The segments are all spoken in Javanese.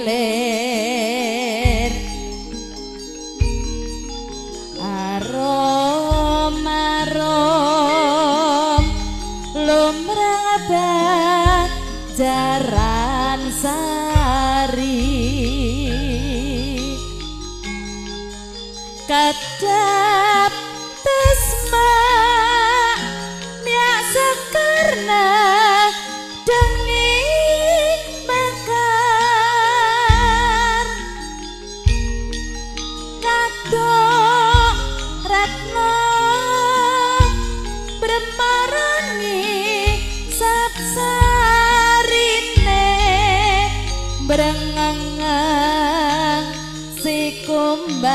Milir arom arom lumrah jaran sari kadap tesma miak sekarna dengi mekar kadok retno bremarangi sapsarine brengengang si kumbangiku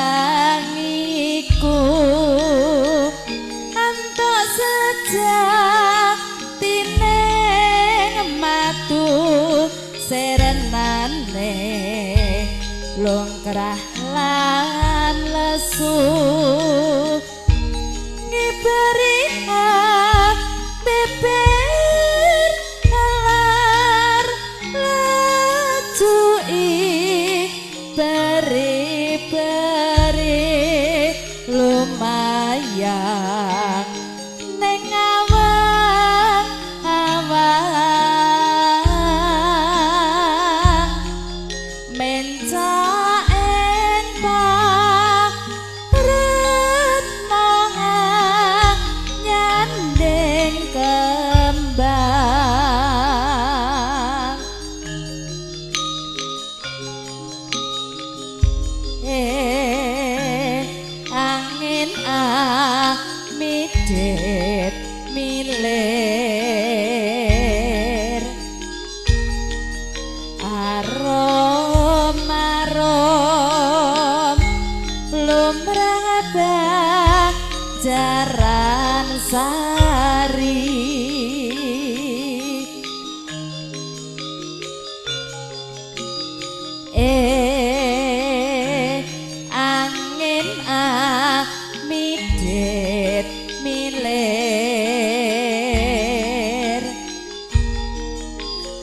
antuk sejatine matu serenane longkrah lan lesu ngiberi beber alar lajui beri-beri lumayan neng awang awang mencak ing paretno nyanding kembang angin amidit milir arom arom lumrah jaran sari angin amidit milir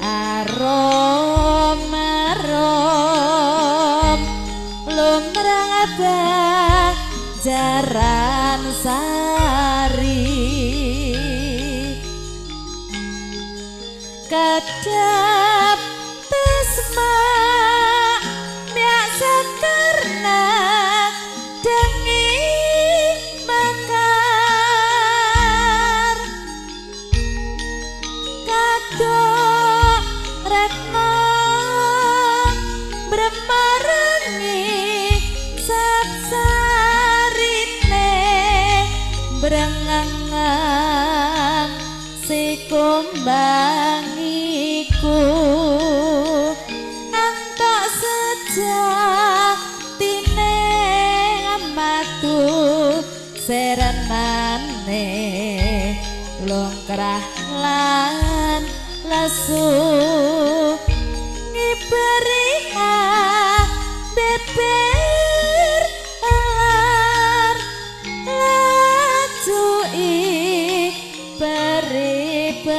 arom arom lumrah jaran sari kadap tesma miak sakarna dengi mekar kadok retno bremarangi sapsarine brengengang si kumbangiku antuk sejatine matu serenane longkrah lan lesu ngiberi beber alar lajui beri-beri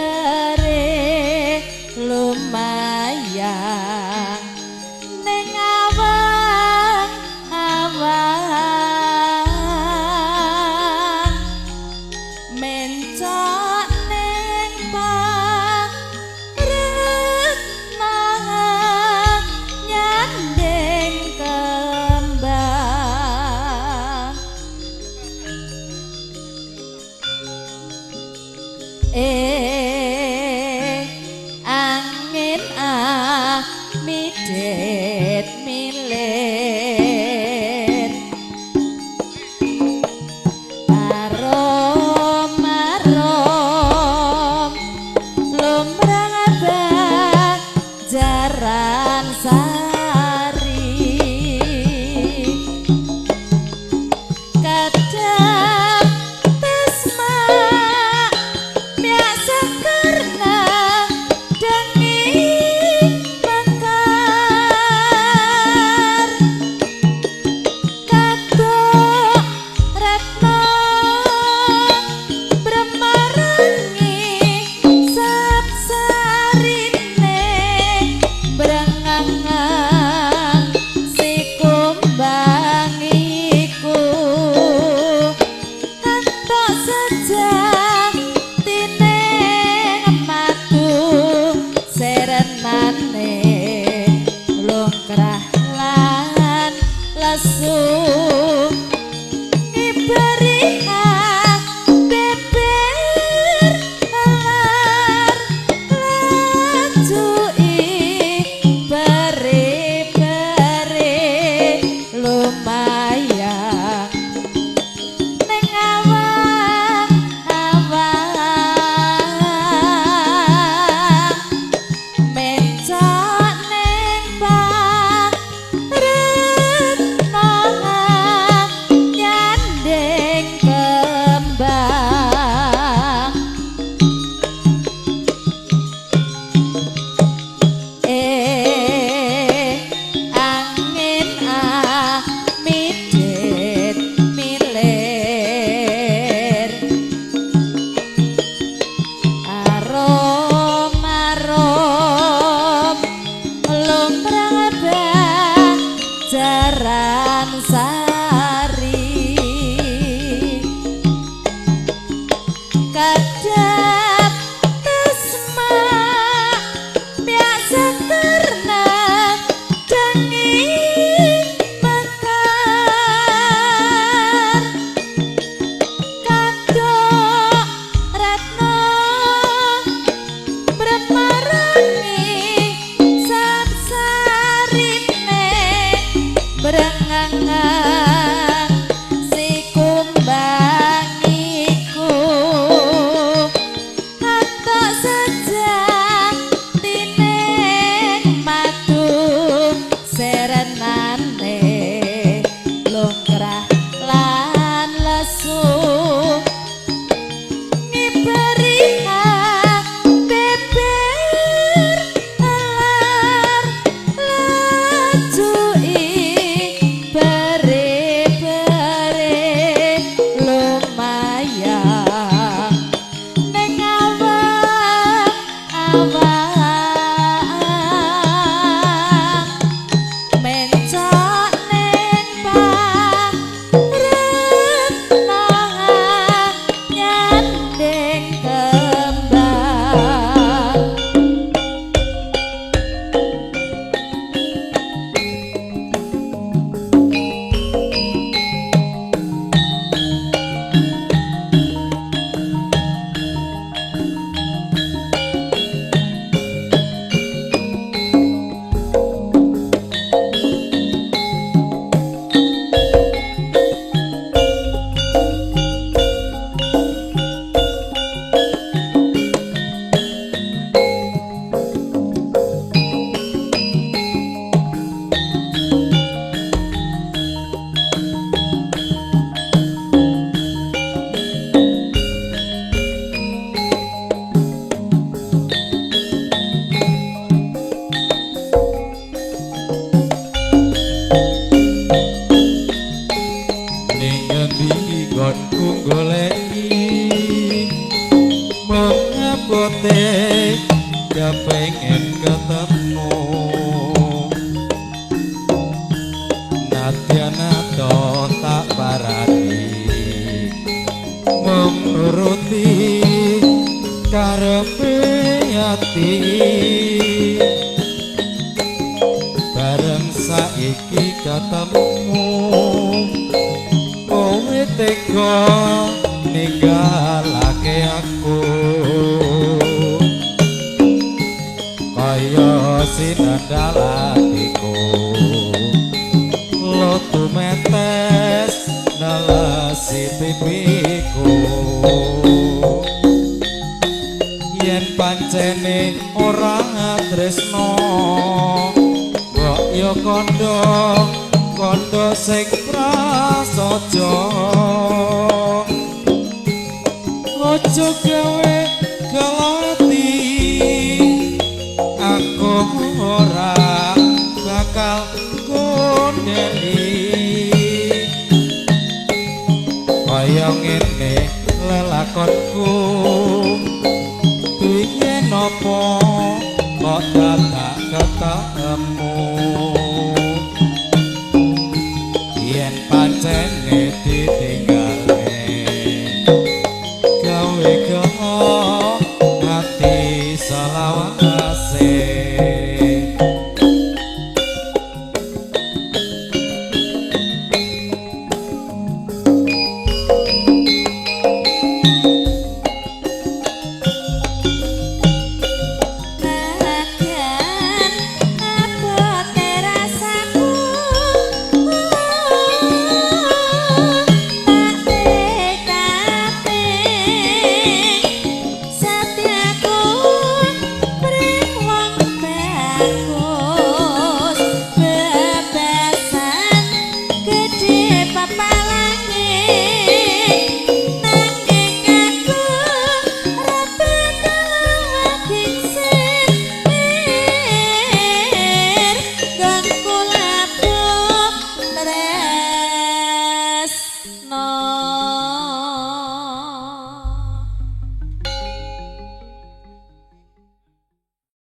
lumayan neng awang awang mencak neng paretno lesu ngiberi beber lar laju ibere-bere lumayan ning awang awang mencak ning retno nyanding kembang angin amidit milir arom arom lumrah jaran sari kadap tesma biasa ternak jangi mekar kadok retno bremarangi sapsarine brengangan si kumbangiku antuk sejatine madu serenane longkrah lan lesu ngiberi beber lar laju ibere-bere lumayan ning awang awang mencak ning retno nyanding kembang. Ning ngendi nggonku goleki mung ngapote kepengen ketemu nadyan ato tak parani mung nuruti karepe ati bareng saiki ketemu kowe tega ninggalake aku kaya sinandal atiku lotu metes nelesi pipiku yen pancene ora tresno mbok yo kandha kandha sing prasaja aja gawe gelati aku ora bakal kondeli kaya ngene lelakonku.